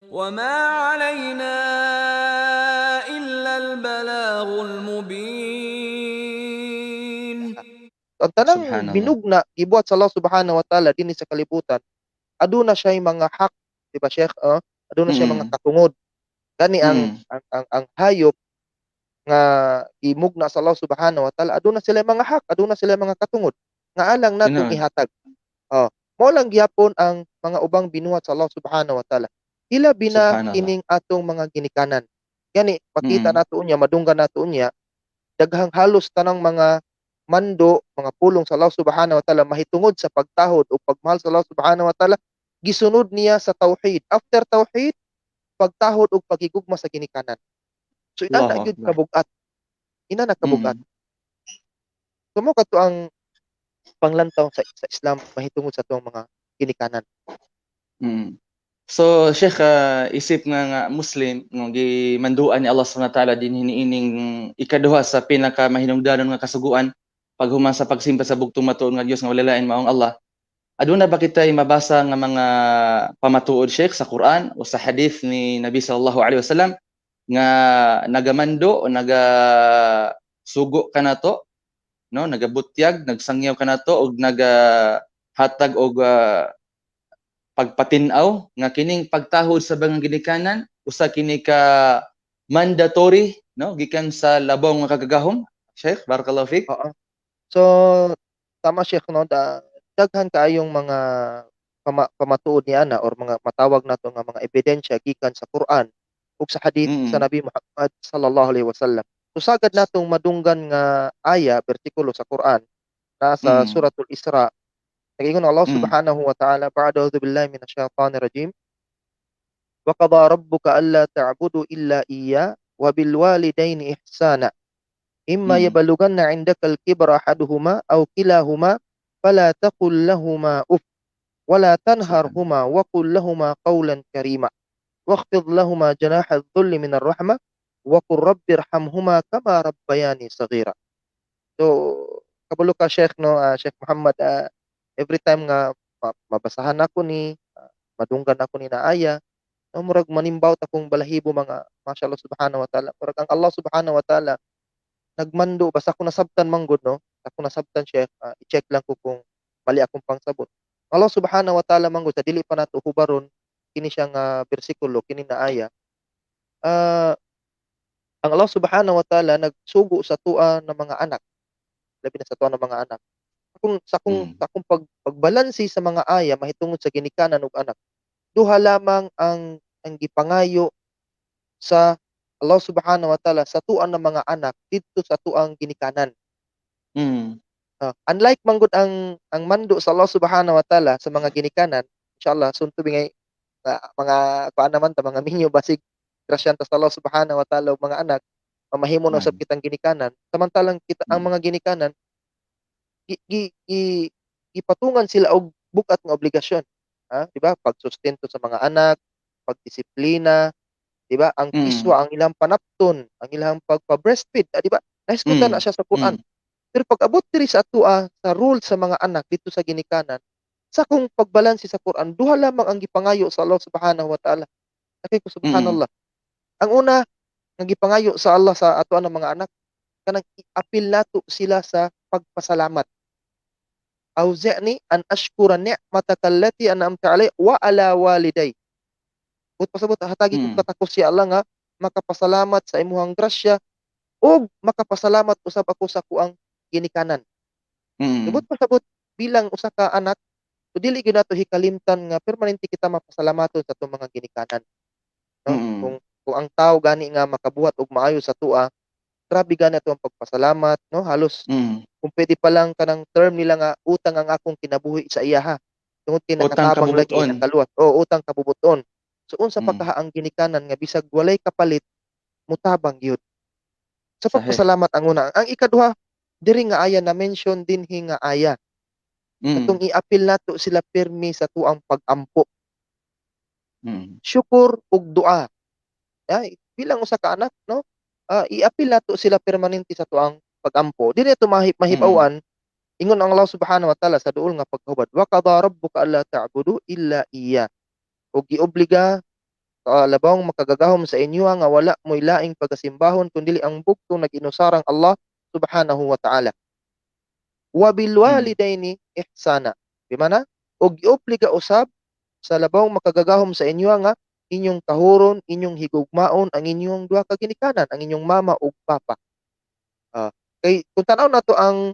وما علينا إلا البلاغ المبين. Ang tanang Subhanallah. Binugna gibuhat sa Allah subhanahu wa ta'ala dinhi sa kalibutan, aduna siya mga hak, di ba, Sheikh? Aduna siya mga katungod. Gani ang ang hayop nga gimugna sa Allah subhanahu wa ta'ala, aduna sila mga hak, aduna sila mga katungod nga alang natong ihatag. Oh, mao lang gihapon ang mga ubang binuhat sa Allah subhanahu wa ta'ala. Hilabi na Subhanallah. Kining atong mga ginikanan. Gani makita nato unya, madunggan nato unya, daghang halos tanang mga mando, mga pulong sa Allah subhanahu wa ta'ala mahitungod sa pagtahod o pagmahal sa Allah subhanahu wa ta'ala, gisunod niya sa tauhid. After tauhid, pagtahod ug paghigugma sa ginikanan. So inana Allahu gyud Akbar. Kabugat. Inana kabugat. So mao kadto ang panglantaw sa Islam mahitungod sa atong mga ginikanan. So Sheikh, isip nga nga Muslim nga gimanduan ni Allah subhanahu wa ta'ala dinhi niining ikaduha sa pinaka mahinungdanon nga kasuguan paghuman sa pagsimba sa bugtong matuod nga Dios nga walay lain maong Allah. Aduna ba kitay mabasa nga mga pamatuod, Sheikh, sa Quran o sa hadith ni Nabi sallallahu alaihi wasallam nga nagamando o naga sugo kanato, no, nagabutyag, nagsangyaw kanato og nagahatag og pagpatin-aw nga kining pagtahod sa mga ginikanan usa kini ka mandatory, no, gikan sa labaw nga kagagahom, Sheikh? Barakallahu fik. Oo. So tama, Sheikh, no, daghan kaayong mga pamatuod ni ana or mga matawag nato nga mga ebidensya gikan sa Quran ug sa hadith sa Nabi Muhammad sallallahu alaihi wasallam. So sagad natong madunggan nga aya, bersikulo sa Quran na sa Suratul Isra. Nag-ingon Allah subhanahu wa ta'ala, ba'da a'udhu billahi minash shaitanir rajim. Wa qada rabbuka alla ta'budu illa iyya wa bil walidaini ihsana. Imma yablughanna 'indaka al-kibra ahaduhuma aw kilahuma fala taqul lahuma uff wala tanharhuma wa qul lahuma qawlan karima. واخفض لهما جناح الذل من الرحمة وقل رب ارحمهما كما ربياني صغيرا. So kabalo ka, Sheikh, no, Sheikh Muhammad, every time nga mabasahan nako ni, madunggan nako ni na aya, no, murag manimbawt akong balahibo, mga mashallah subhanahu wa ta'ala. Murag ang Allah subhanahu wa ta'ala nagmando basta ako nasabtan manggod, no, ako nasabtan, Sheikh, i-check lang ko kung mali akong pangsabot. Allah subhanahu wa ta'ala manggod sa dili pa nato hubaron kini siya nga bersikulo, kini na aya. Ang Allah subhanahu wa ta'ala nagsugo sa tua ng mga anak, labi na sa tua ng mga anak. Kung sa akong sa akong pagbalanse sa mga aya mahitungod sa ginikanan ug anak, duha lamang ang gipangayo sa Allah subhanahu wa ta'ala sa tuang ng mga anak didto sa tuang ginikanan. Unlike manggod ang mando sa Allah subhanahu wa ta'ala sa mga ginikanan, inshallah soon to be ngay mga kuan naman ta, mga minyo, basig grasyan ta sa Allah subhanahu wa ta'ala ug mga anak, mamahimo na usab kitang ginikanan. Samantalang kita ang mga ginikanan gi, gi, gi, gipatungan sila og bug-at nga obligasyon. Ha, di ba? Pagsustento sa mga anak, pagdisiplina, di ba? Ang kiswa, ang ilang panapton, ang ilang pagpa-breastfeed, di ba? Nahisgutan na siya sa Quran. Pero pag abot diri sa atua sa role sa mga anak dito sa ginikanan, sa kung pagbalanse sa Quran, duha lamang ang gipangayo sa Allah subhanahu wa ta'ala. Nakay ko subhanallah. Ang una nga gipangayo sa Allah sa atoa ng mga anak, kanang i-apil nato sila sa pagpasalamat. Auzi'ni an ashkura ni'mataka allati an'amta alayya wa ala waliday. But pasabot, hatagi kong katakos si Allah nga makapasalamat sa imuhang grasya ug makapasalamat usab ako sa kuang ginikanan. Tubod pasabot bilang usa ka anak, so dili gyud nato hikalimtan nga permanente kita mapasalamaton sa atong mga ginikanan. No? Kung ang tao gani nga makabuhat og maayo sa tua, grabe gani ato ang pagpasalamat, no? Halos kung pwede pa lang kanang term nila nga utang ang akong kinabuhi sa iyaha. Tungod kay Utang nakatabang lagi, kabubuton. Nakaluwas. O utang kabubuton. So unsa pa kaha ang ginikanan nga bisag walay kapalit, mutabang gyud. Sa pagpasalamat ang una. Ang ikaduha, diri nga aya na mention dinhi nga aya. Katong iapil nato sila pirmi sa tuang pag-ampo. Syukur ug dua. Ay, bilang usa ka anak, no? Iapil nato sila permanente sa tuang pag-ampo. Dili to mahibaw-an. Ingon ang Allah subhanahu wa ta'ala sa duol nga pagkahubad, wa qada rabbuka alla ta'budu illa iya. Ug giobliga Sa labawng makagagahom sa inyo nga wala mo'y laing pagasimbahon kundi ang bugtong nag-inusarang Allah subhanahu wa ta'ala. Wa bil walidaini ihsana. Bimana? Og giobliga usab sa labawng makagagahom sa inyo nga inyong tahuron, inyong higugmaon ang inyong duha ka ginikanan, ang inyong mama ug papa. Kay kung tan-aw nato ang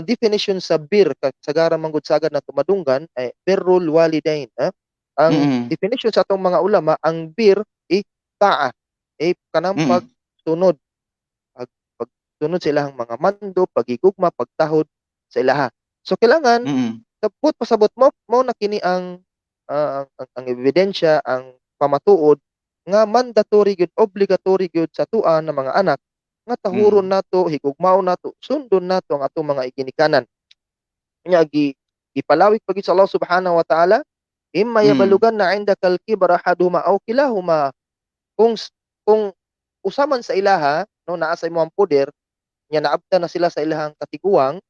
definition sa bir, kasagaran man gud sagad nato madunggan ay birrul walidain, eh? Ang definition sa atong mga ulama, ang bir eh ta'a, eh kanang pagsunod, pagsunod sa ilahang mga mando, pagigugma, pagtahod sa ilaha. So kailangan sabot pasabot mo mo na kini ang ebidensya, ang pamatuod nga mandatory gyud, obligatory gyud sa atoa na mga anak nga tahuron nato, higugmaon nato, sundon nato ang atong mga iginikanan. Nya gipalawig pa gyud sa Allah subhanahu wa ta'ala, imma yablughanna indakal kibara ahaduhuma aw kilahuma. Kung usa man sa ilaha, no, naa sa imong poder nya naabtan na sila sa ilahang katiguang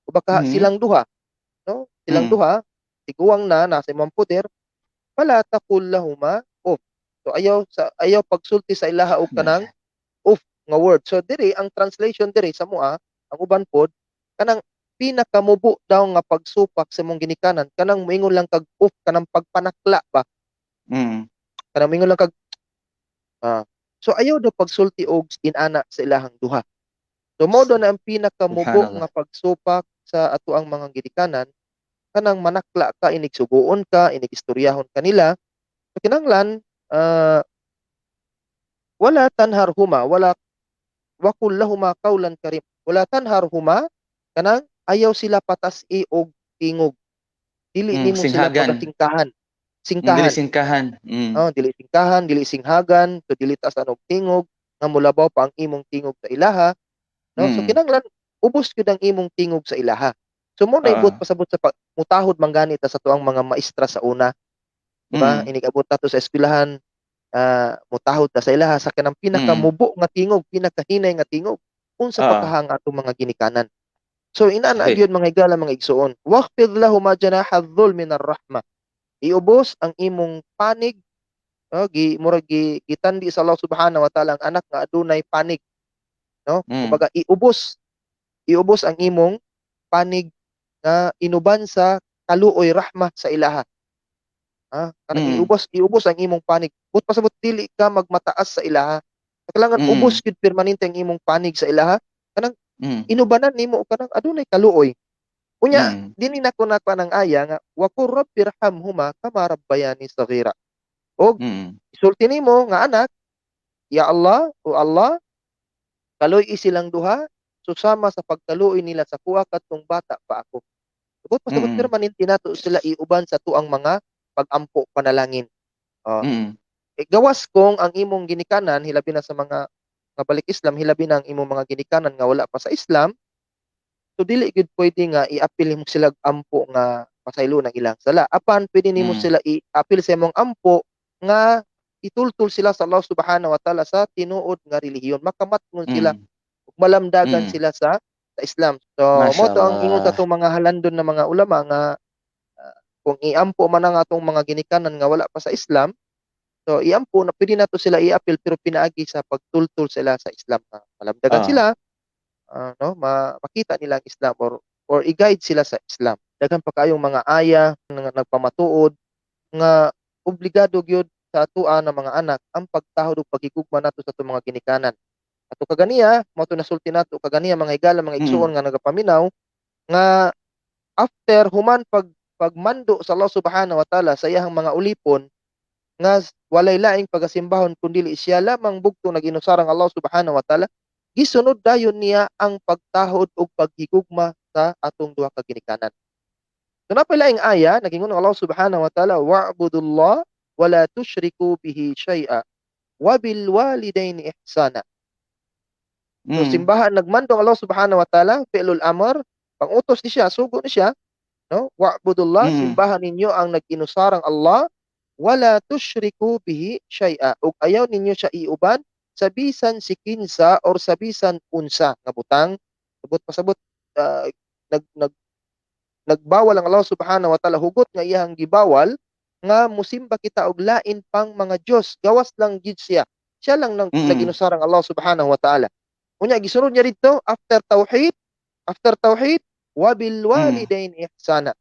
o baka silang duha, no, silang duha tiguang na nasa imong poder, fala taqul lahuma uff. So ayaw pagsulti sa ilaha og kanang uff nga word. So diri ang translation diri sa mua, ang uban pod kanang pinakamubo daw nga pagsupak sa imong ginikanan kanang moingon lang kag uff, kanang pagpanakla ba. Kanang moingon lang kag ah. So ayaw daw pagsulti og inana sa ilahang duha. So mao daw na ang pinakamubo Subhanallah. nga pagsupak sa atoang mga ginikanan, kanang manakla ka, inig suguon ka, inig istoryahon kanila. So kinahanglan wala tanharhuma, wala waqul lahuma qawlan karim. Wala tanharhuma, kanang ayaw sila patas-i og tingog. Dili nimo sila singhagan. pagasingkahan. Dili Singkahan. singkahan. Oh, dili singkahan, dili singhagan, so dili taasan og tingog nga mulabaw pa ang imong tingog sa ilaha, no? So kinahanglan ubos gyud ang imong tingog sa ilaha. So mo na ibot pasabot sa pag mutahod man gani ta sa tuang mga maestra sa una. Diba? Mm. Inig-abot nato sa eskwelahan, mutahod ta sa ilaha sa kanang pinakamubo nga tingog, pinakahinay nga tingog unsa pa kaha ang atong mga ginikanan. So inana gyud, mga higala, mga igsuon. Waqfid lahuma janaha dhul min rahmah. Iubos ang imong panig, no? Gi murag gi gitandi sa Allah subhanahu wa ta'ala ang anak nga adunay panig, no? Kumbaga iubos ang imong panig nga inuban sa kaluoy, rahmah sa ilaha. Kanang iubos ang imong panig. But pasabot dili ka magmataas sa ilaha. Kailangan ubos gyud permanente ang imong panig sa ilaha. Kanang inubanan nimo kanang adunay kaluoy. Unya dinhi nako nakuha ng aya nga waqur rabbirhamhuma kama rabbayani saghira. Og isulti nimo nga anak, ya Allah, o Allah, kaluoy silang duha susama sa pagkaluoy nila sa kuha kadtong bata pa ako. Tubot pasabot permanente nato sila iuban sa tuang mga pag-ampo, panalangin. Oh. Eh, gawas kung ang imong ginikanan, hilabi na sa mga nga balik Islam, hilabi na ang imong mga ginikanan nga wala pa sa Islam, so dili gyud pwede nga iapil nimo sila ampo nga pasaylo ng ilang sala. Apan pwede nimo sila iapil sa imong ampo nga itultul sila sa Allah subhanahu wa ta'ala sa tinuod nga relihiyon. Makamatngon sila, ug malamdagan sila sa Islam. So mo to ang ingon sa Mashallah. atong mga halandon na mga ulama nga kung iampo man ang atong mga ginikanan nga wala pa sa Islam, so iampo na pwede nato sila iapil pero pinaagi sa pagtultul sila sa Islam nga malamdagan sila, no, makita nila ang Islam or i-guide sila sa Islam. Daghan pa kayong mga aya nga nagpamatuod nga obligado gyud sa atoa na mga anak ang pagtahod ug paghigugma nato sa atong mga ginikanan. Ato kaganiya, mao to nasulti nato kaganiya, mga higala, mga igsuon nga nagapaminaw, nga after human pagmando sa Allah subhanahu wa ta'ala sa iyahang mga ulipon nga walay laing pagasimbahon kundi siya lamang bugtong nag-inusarang Allah subhanahu wa ta'ala, gisunod dayon niya ang pagtahod ug paghigugma sa atong duha ka ginikanan. So napay laing aya, nagingon ang Allah subhanahu wa ta'ala, wa'budullah wala tushriku bihi shay'a wa bil walidaini ihsana. So simbahan, nagmando ang Allah subhanahu wa ta'ala, fi'lul amr, pangutos ni siya, sugo ni siya, no? Wa'budullah, simbahan ninyo ang nag-inusarang Allah, wala tushriku bihi shay'a. Ug ayaw ninyo siya iuban sa bisan si kinsa or sa bisan unsa nga butang. Sabot pasabot, nag nag nagbawal ang Allah subhanahu wa ta'ala, hugot nga iyang gibawal. nga musimba kita og lain pang mga Dios gawas lang gid siya. Siya lang nang naginusarang Allah subhanahu wa ta'ala. Unya gisunod niya didto after tauhid, wabil walidain ihsana.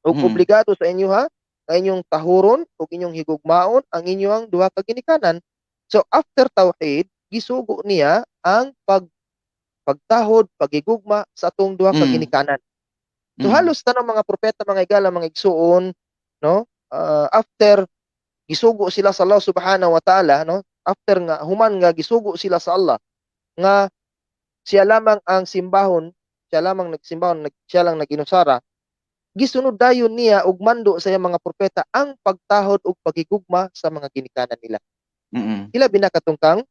Ug obligado sa inyo ha nga inyong tahuron ug inyong higugmaon ang inyong duha ka ginikanan. So after tauhid, gisugo niya ang pagtahod, pagigugma sa atong duha ka ginikanan. So halos tanang mga propeta, mga igala, mga igsuon, no? After gisugo sila sa Allah subhanahu wa ta'ala, no? After nga human nga gisugo sila sa Allah nga siya lamang ang simbahon, siya lamang nagsimbahon, siya lang naginusara, gisunod dayon niya og mando sa iyang mga propeta ang pagtahod ug pagigugma sa mga ginikanan nila. Ilabi na katungkang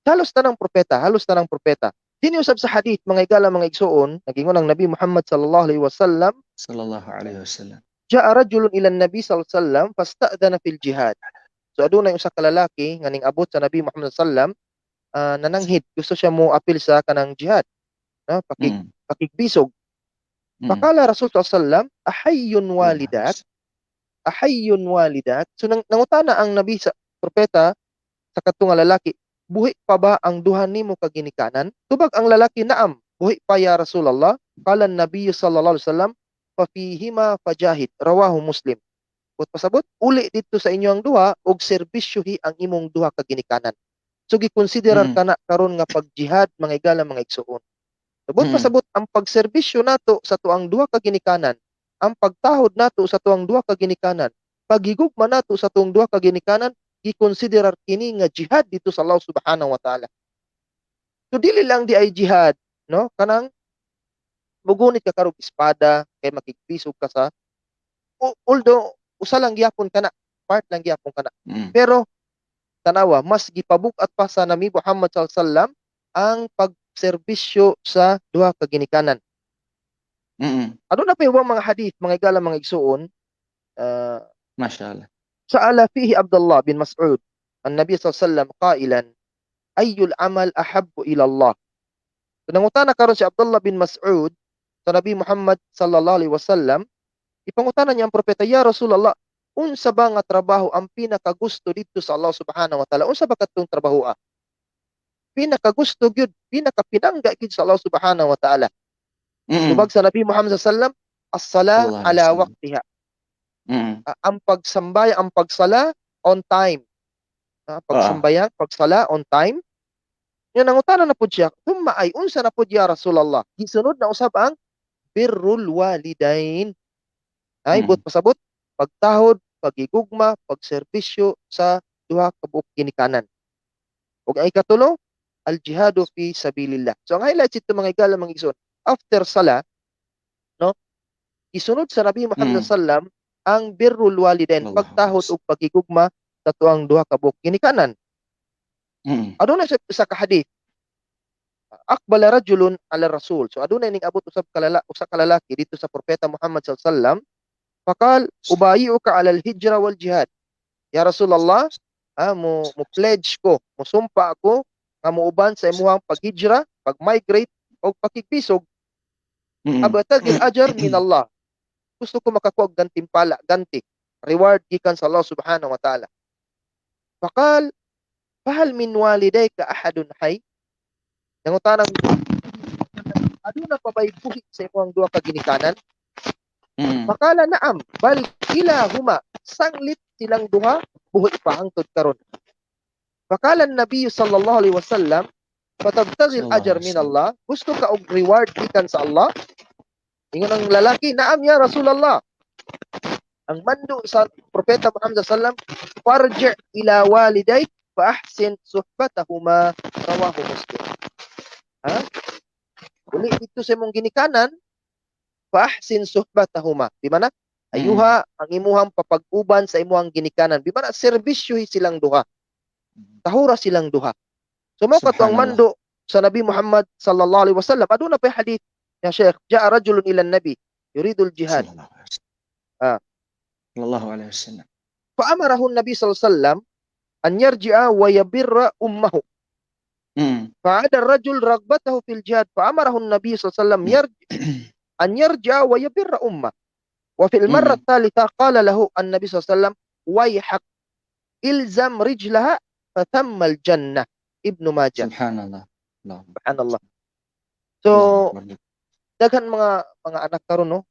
halos tanang propeta, halos tanang propeta. Dinhi usab sa hadith, mga igala, mga igsuon, nagingon ang Nabi Muhammad sallallahu alaihi wasallam, Sallallahu alaihi wasallam. Ja'a rajulun ila Nabi sallallahu alaihi wasallam fasta'dana fil jihad. So adunay usa ka lalaki nga ning abot sa Nabi Muhammad sallam, nananghid, gusto siya mo apil sa kanang jihad, no? Pakigbisog. Faqala Rasul sallallahu alaihi wasallam, ahayyun walidak? Ahayyun walidak? So nangutana ang Nabi sa propeta sa kadto nga lalaki, buhi pa ba ang duha nimo ka ginikanan? Tubag ang lalaki, naam, buhi pa ya Rasulullah. Qala an-nabiy sallallahu alaihi wasallam, fafihima fajahid. Rawahu Muslim. Buot pasabot, uli didto sa inyo ang duha og serbisyohi ang imong duha ka ginikanan. So gikonsiderar kana karon nga pagjihad, mga igala, mga igsuon. So buot pasabot, ang pagserbisyo nato sa tuang duha ka ginikanan, ang pagtahod nato sa tuang duha ka ginikanan, paghigugma nato sa tuang duha ka ginikanan, gikonsiderar kini nga jihad didto sa Allah subhanahu wa ta'ala. So dili lang di ay jihad, no? Kanang mugunit ka karog espada kay makigbisog ka sa although usa lang gyapon kana, part lang gyapon kana. Pero tanawa, mas gipabug-at pa sa Nabi Muhammad sallallahu alaihi wasallam ang pagserbisyo sa duha ka ginikanan. Aduna pa yung mga hadith, mga igala, mga igsuon, Mashallah. Sa'ala fihi Abdullah bin Mas'ud an Nabi sallallahu alaihi wasallam qailan, ayyul amal ahabbu ila Allah? So nangutana karon si Abdullah bin Mas'ud sa Nabi Muhammad sallallahu alaihi wasallam, ipangutana niya ang propeta, ya Rasulullah, unsa ba nga trabaho ang pinakagusto didto sa Allah subhanahu wa ta'ala? Unsa ba kadtong trabaho ah? Pinakagusto gyud, pinakapinangga gyud sa Allah subhanahu wa ta'ala. Tubag sa Nabi Muhammad sallallahu alaihi wasallam, as-sala Sallallahu alaihi ala wasallam. Waqtiha. Ang pagsambay, ang pagsala on time. Pagsambayan, pagsala on time. Yan, nangutana na pud siya, thumma ay, unsa na pud ya Rasulullah? Gisunod na usab ang birrul walidain. Ay, buot pasabot, pagtahod, pagigugma, pagserbisyo sa duha ka buok ginikanan. Ug ang ikatulo, al-jihadu fi sabilillah. So ang highlights ito, mga igala, mga igsoon, after sala, no? Isunod sa Nabi Muhammad sallam ang birrul walidain, Allahu pagtahod Akbar. Ug pagigugma sa tuang duha ka buok ginikanan. Aduna sa ka hadith, aqbala rajulun ala rasul. So aduna ning abot usab kalala usa ka lalaki didto sa propeta Muhammad sallallahu alaihi wasallam. Faqal, ubayi'uka ala al-hijra wal jihad. Ya Rasulullah, mo pledge ko, mo sumpa ako nga muuban sa imuhang paghijra, pag-migrate o pakigbisog. Abtagil ajar min Allah. Gusto ko makakuha og gantimpala, ganti, reward gikan sa Allah subhanahu wa ta'ala. Faqal, fahal min walidayka ahadun hayy? Nangutana, aduna pa ba'y buhi sa imong duha ka ginikanan? Faqala na'am, bal kilahuma, sanglit silang duha buhi pa hangtod karon. Faqala an-nabiy sallallahu alaihi wasallam, fatabtaghi Sallallahu al-ajr alaihi min wasallam. Allah, gusto ka og reward gikan sa Allah? Ingon ang lalaki, naam ya Rasulullah. Ang mando sa propeta Muhammad sallallahu alaihi wasallam, farji' ila walidayk fa ahsin suhbatahuma. Rawahu Muslim. Ha? Uli didto sa imong ginikanan, fa ahsin suhbatahuma. Di ba na? Ayuha ang imuhang papag-uban sa imuhang ginikanan. Di ba na serbisyohi silang duha? Tahura silang duha. So mao kato ang Subhanallah. mando sa Nabi Muhammad sallallahu alaihi wasallam. Aduna pa hadith ya Sheikh, ja'a rajulun ila nabi yuridul jihad. Sallallahu alaihi wasallam. Sallallahu alaihi wasallam. Fa'amarahu an-nabi sallallahu alaihi wasallam an yarji'a wa yabirra ummahu. فعاد الرجل رغبته في الجهاد، فأمره النبي صلى الله عليه وسلم أن يرجع ويبر أمه. وفي المرة الثالثة قال له النبي صلى الله عليه وسلم ويحك إلزم رجلها فثم الجنة. Ibn Majah. Subhanallah. Allah. Subhanallah. So, Allahu Akbar. Daghan mga anak karon, no,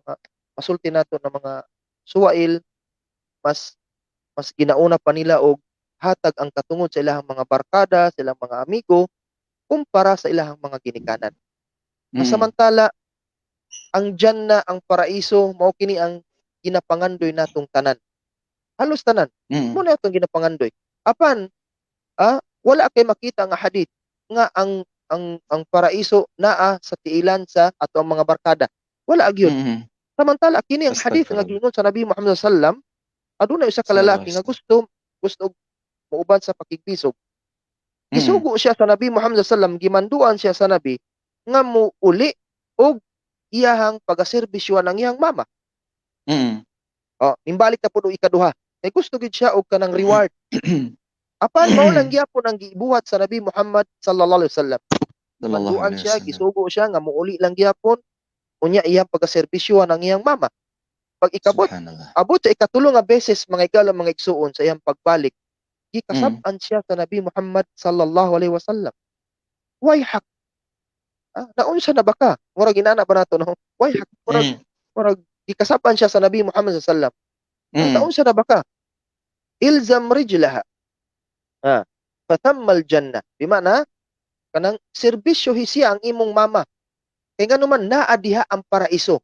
mga masulti nato na mga suwail, mas ginauna pa nila og hatag ang katungod sa ilahang mga barkada, sa ilang mga amigo kumpara sa ilahang mga ginikanan. Samantala ang Jannah, ang paraiso, mao kini ang ginapangandoy natong tanan. Halos tanan. Mao na atong ginapangandoy. Apan wala kay makita nga hadith nga ang paraiso naa sa tiilan sa ato ang mga barkada. Wala gyud. Samantala kini ang hadith nga Astagfirullah. Giingon sa Nabi Muhammad sallallahu alaihi wasallam, adunay usa ka lalaki nga gusto og muuban sa pakigbisog. Gisugo siya sa Nabi Muhammad sallallahu alaihi wasallam, gimanduan siya sa Nabi nga muuli og iyahang pagaserbisyo ang iyang mama. Oh, nimbalik na pud og ikaduha. Kay gusto gid siya og kanang reward. Apan mao lang gyapon ang gibuhat sa Nabi Muhammad sallallahu alaihi wasallam. Sallallahu Manduan alaihi siya, wasallam. Gisugo siya nga muuli lang gyapon unya iyang pagaserbisyo ang iyang mama. Pag ikabot Subhanallah. Abot sa ikatulo nga beses, mga igala, mga igsuon, sa iyang pagbalik, gikasab-an siya sa Nabi Muhammad sallallahu alaihi wasallam. ويحك. Naunsa na ba ka? Murag inana ba nato, no? ويحك. Murag murag gikasab-an siya sa Nabi Muhammad sallallahu alaihi wasallam. Naunsa na ba ka? إلزم رجلها. فثم الجنة. بمعنى kanang serbisyo siya ang imong mama. Kay ngano man naa diha ang paraiso.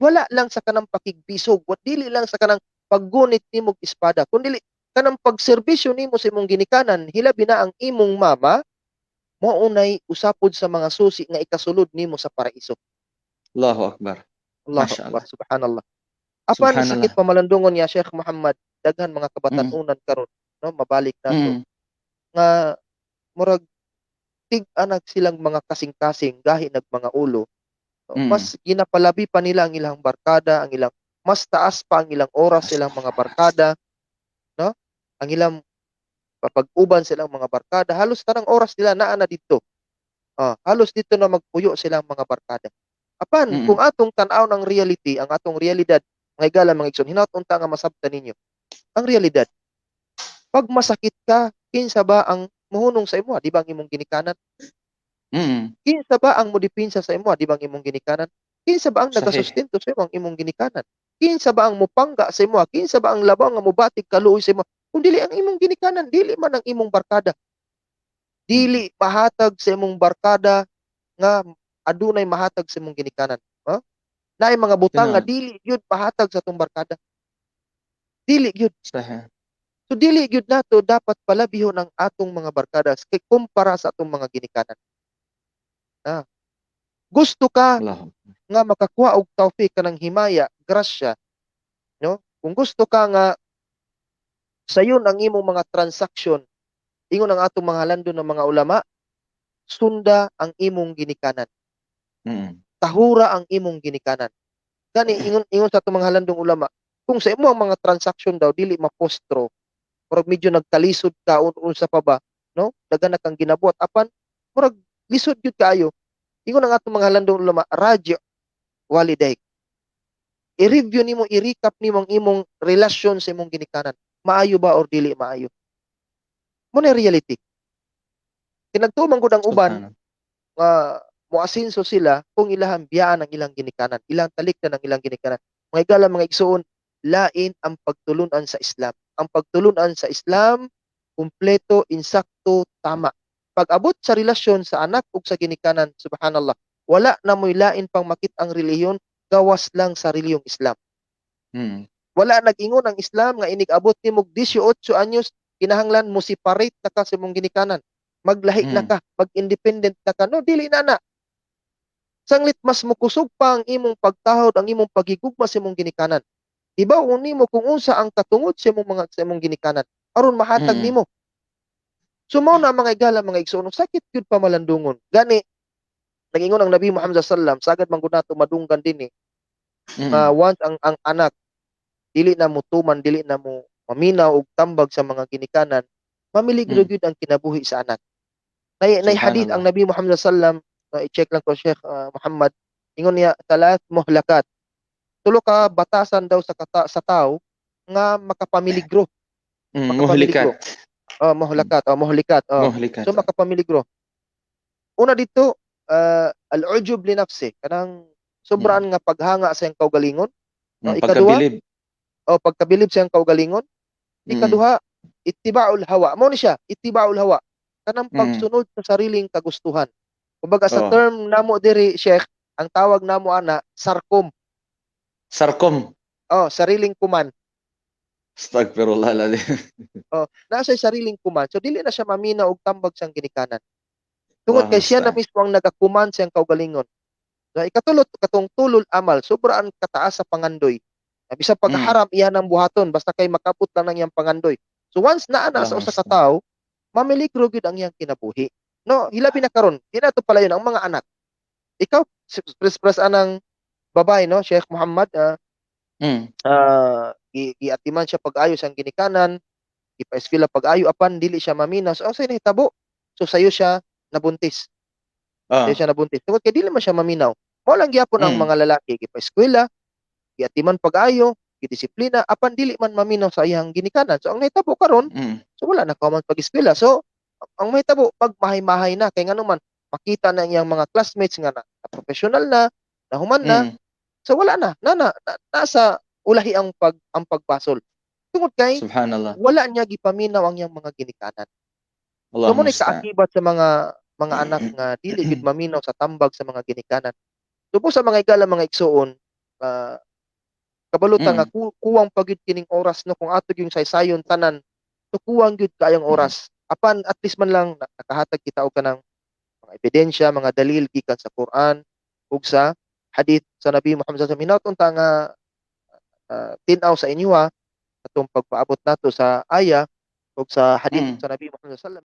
Wala lang sa kanang pakigbisog, wa dili lang sa kanang paggunit nimog espada, kundi kanang pagserbisyo nimo sa imong ginikanan, hilabi na ang imong mama, mao nay usapod sa mga susi nga ikasulod nimo sa paraiso. Allahu Akbar. Allahu Masya Akbar, Allah. Subhanallah. Apan Subhanallah. sakit pamalandungon niya, Sheikh Muhammad, daghan mga kabatan-unan karon, no, mabalik nato nga murag tig-anak silang mga kasing-kasing, gahi nag mga ulo. No, mas ginapalabi pa nila ang ilang barkada, ang ilang mas taas pa ang ilang oras silang mga barkada, no? Ang ilang pag-uban silang mga barkada, halos tanang oras nila naa na didto. Halos dito na magpuyo silang mga barkada. Apan kung atong tan-aw ng reality, ang atong realidad, mga igala, mga igsoon, hinaut unta nga masabtan ninyo. Ang realidad, pag masakit ka, kinsa ba ang muhunong sa imo? Di ba ang imong ginikanan? Kinsa ba ang modipinsa sa imo? Di ba ang imong ginikanan? Kinsa ba ang nagasustento sa imo? Ang imong ginikanan. Kinsa ba ang mupangga sa imo? Kinsa ba ang labaw nga mobatig kaluoy sa imo? Kung dili ang imong ginikanan, dili man ang imong barkada. Dili mahatag sa imong barkada nga adunay mahatag sa imong ginikanan. Ha? Naay mga butang nga Tinuod. Dili gyud mahatag sa atong barkada. Dili gyud. So dili gyud nato dapat palabihon ang atong mga barkada kay kumpara sa atong mga ginikanan. Gusto ka Allahu nga makakuha og tawfik, kanang himaya, grasya, no? Kung gusto ka nga sayon ang imong mga transaksyon, ingon ang atong mga landon ng mga ulama, sunda ang imong ginikanan. Tahura ang imong ginikanan. Gani ingon sa atong mga halandong ulama, kung sa imo ang mga transaksyon daw dili mapostro, murag medyo nagkalisod ka unsa pa ba, no? Daghan na kang ginabuhat apan murag lisod gyud kaayo. Ingon ang atong mga halandong ulama, راجع والديك. I-review nimo, i-recap nimo ang imong relasyon sa imong ginikanan. Maayo ba or dili maayo? Mao na reality. Kinagtuo man gud ang uban Subhanallah. Nga moasenso sila kung ilahang biyaan ang ilang ginikanan, ilang talikdan ang ilang ginikanan. Mga igala, mga igsuon, lain ang pagtulunan sa Islam. Ang pagtulunan sa Islam, kumpleto, insakto, tama. Pag abot sa relasyon sa anak ug sa ginikanan, subhanallah, wala na mo'y lain pang makit ang relihiyon gawas lang sa relihiyong Islam. Wala nag-ingon ang Islam nga inig abot nimo og 18 anyos kinahanglan mo separate na ka sa imong ginikanan. Maglahi na ka, mag-independent na ka. No, dili na na. Sanglit mas mukusog pa ang imong pagtahod, ang imong pagigugma sa imong ginikanan. Ibaw nimo kung unsa ang katungod sa imong ginikanan aron mahatag nimo. So mao na, mga igala, mga igsoon, sakit gyud pamalandungon. Gani nag-ingon ang Nabi Muhammad sallallahu alaihi wasallam, sagad man gud nato madunggan dinhi nga once ang anak dili na mutuman, dili na mo maminaw og tambag sa mga ginikanan, mamiligro gyud ang kinabuhi sa anak. Nay hadith ang Subhanallah. Nabi Muhammad sallallahu alaihi wasallam, i-check lang ko, Sheikh Muhammad, ingon niya ثلاث مهلكات. Tulo ka batasan daw sa tao nga makapamiligro. Makapamiligro. Muhlikat. Oh, muhlakat, oh, muhlikat, oh. Muhlikat. So makapamiligro. Una dito, al-ujub li nafsi, kanang sobraan nga paghanga sa iyang kaugalingon. Oh, ikaduha, pagkabilib. Oh, pagkabilib sa iyang kaugalingon. Ikaduha, ittiba'ul hawa. Mao ni siya, ittiba'ul hawa. Kanang pagsunod sa sariling kagustuhan. Kumbaga sa term namo diri, Sheikh, ang tawag namo ana sarkom. Sarkom. Oh, sariling kuman. Astagfirullahaladzim. Oh, nasa sariling kuman. So dili na siya maminaw og tambag sang ginikanan. Tungod kay siya na mismo ang nagakuman sa iyang kaugalingon. So, ikatulot katong tulul amal, sobrang kataas sa pangandoy. Bisan pagharam iya nang buhaton basta kay makabot lang ng iyang pangandoy. So once naa na sa Allah usa ka musta'an. tawo, mamiligro gyud ang iyang kinabuhi. No, hilabi na karon, di na to palayon ang mga anak. Ikaw pres anang babae, no, Sheikh Muhammad, giatiman siya pag-ayo sa ginikanan, gipa-eskwela pag-ayo apan dili siya maminaw. So unsay nahitabo? So sayo siya nabuntis. Sayo siya nabuntis. Tungod kay dili man siya maminaw. Mao lang gyapon ang mga lalaki, gipa-eskwela, giatiman pag-ayo, gidisiplina apan dili man maminaw sa iyang ginikanan. So ang nahitabo karon, so wala na kauman pag-eskwela. So ang mahitabo pagmahay-mahay na kay ngano man makita na iyang mga classmates nga na professional na, nahuman na. So wala na, na nasa ulahi ang pagbasol. Tungod kay Subhanallah. wala niya gipaminaw ang iyang mga ginikanan. Allah So mo ni musta'an. kaakibat sa mga anak nga dili gid maminaw sa tambag sa mga ginikanan. So sa mga igala, mga igsuon, kabalutan nga kuwang pa gyud kining oras, no, kung ato gyung saysayon tanan, so kuwang gyud kaayong oras. Apan at least man lang nakahatag kita og kanang mga ebidensya, mga dalil gikan sa Quran ug sa hadith sa Nabi Muhammad sallallahu alaihi wasallam. Hinaut unta nga tin-aw sa inyo atong pagpaabot nato sa aya ug sa hadith sa Nabi Muhammad sallallahu alaihi wasallam.